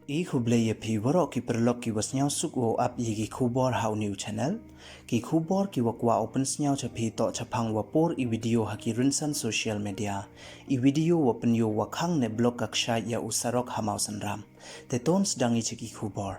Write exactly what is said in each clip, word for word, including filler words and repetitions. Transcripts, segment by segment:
I khublei ïa phi waroh ki paralok ki wa sñiawsuk wow ap ïa ki khubor ha u new channel. Ki khubor ki wa kwah u pynsñiaw cha phi toh chaphang wa por i video ha ki rynsan social media. I video wa pynyoo wa khang ne block ka kshaid ïa u sarok ha Mawsynram. Te ton sdang i cha ki khubor.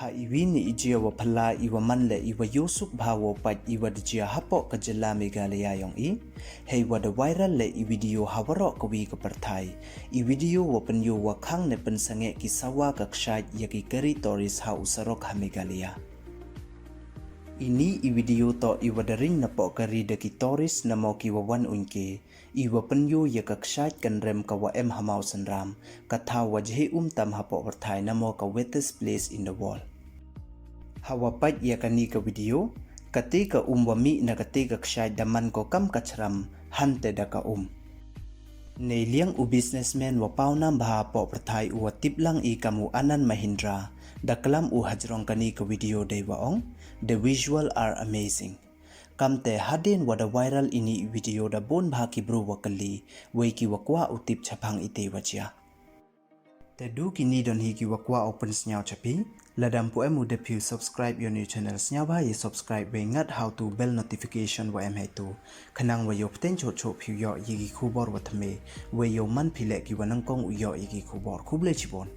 Ha iwi ni i jia wa phylla i wa man le i wa ïohsuk bha wow pait i wa da jia hapoh ka jylla Meghalaya yong i. Hei wa da viral le i video ha waroh kawi ka pyrthai. I video wa pynyoo wa khang ne pynsangeh ki sawa ka kshaid ïa ki kari tourist ha u sarok ha Meghalaya. Ini i video toh i wa da ring napoh kari da ki tourist namo ki wa wan uiñke. I wa pynyoo ïa ka kshaid kan rem ka wa em ha Mawsynram, ka thaw wa jhe um tam hapoh pyrthai namo ka wettest place in the world. Ha wa pait ïa kani ka video, kate ka um wa mih na kate ka kshaid da man ko kam ka chram, hante da ka um. Nei liang u businessman wa pawnam bha hapoh pyrthai u wa tip lang i kam u Anand Mahindra, da klam u hajrong kani ka video dei wa ong, the visual are amazing. Kamte hadien wa da viral ini i video da bun bha ki bru wa kylli, wei ki wa kwah u tip chaphang ite wa jia. Te du kini don hi ki wa kwah u pynsñiaw cha phi, lada mpu em u da phi u subscribe ïa u new channel sñiaw bha ïa subscribe wei ngat ha u tu bell notification wa em hei tu. Khnang wa yoh pteng chot chot phi u yoh ïa ki khubor wa thymme, wei yoh man phi le ki wa nangkong u yoh ïa ki khubor khublei chibun.